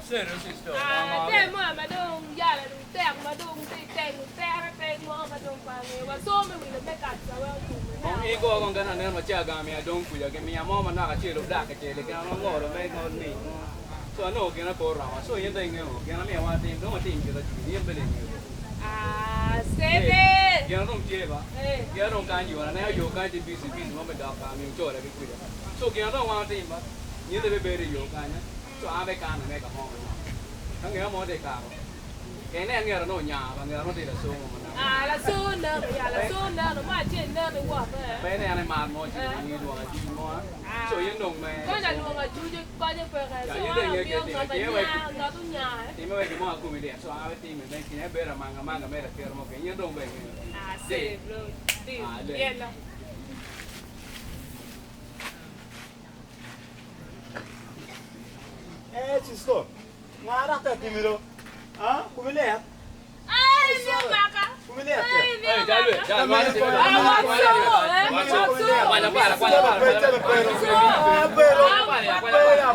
Serious sister. Ah, te mo ma dong yala dong tek ma dong ti teng tere peng mo ma dong pa nge wa so me wilo me kat sa wa ku me. Kong i go kong kana nen ma cha ga mi adong kuja ki miya mo ma naka chelo dak ke chele kana no ngoro me ngor ni. So ano gina ko rawa. So yin dai ngeo gina mi wa tim dong tim ke da chi yin bele ngeo. Ah, sebe. Gina dong tie ba. Eh. Gina dong kan yo na na yo kan ti busy busy mo me da ka mi cho la ki kuja. So gina dong wa tim ba. Yin de be be yo kan ya. So a be kan me ka mo. Ka ngeo mo de ka. Ke ne ngeo no nya ba ngeo no ti la so mo na. Ah, la so na ya la so na no ma che na me wa ba. Pe ne ane mar mo chi ni luonga ji mo. So yin dong me. Ko na luonga juju ko je pe ka Ya, so yin a dai nge mi ke nga ti ba ke nya we. nga tu nya. Ti me we ki mo aku mi de. So a we ti me me ki ne be ra manga manga me ra kero mo ke yin dong be nge. Ah, se bro. Ti. Ah, le. Bien la. Eh, sister. Ngara ta timiro. Ah, kumilet. Ai, mi maka. Kumilet. Ai, mi Eh, jalo, maka. jalo, jalo. Ah, wa so, eh. Wa so. Guarda, guarda, guarda, guarda. Ah, pero. Pero,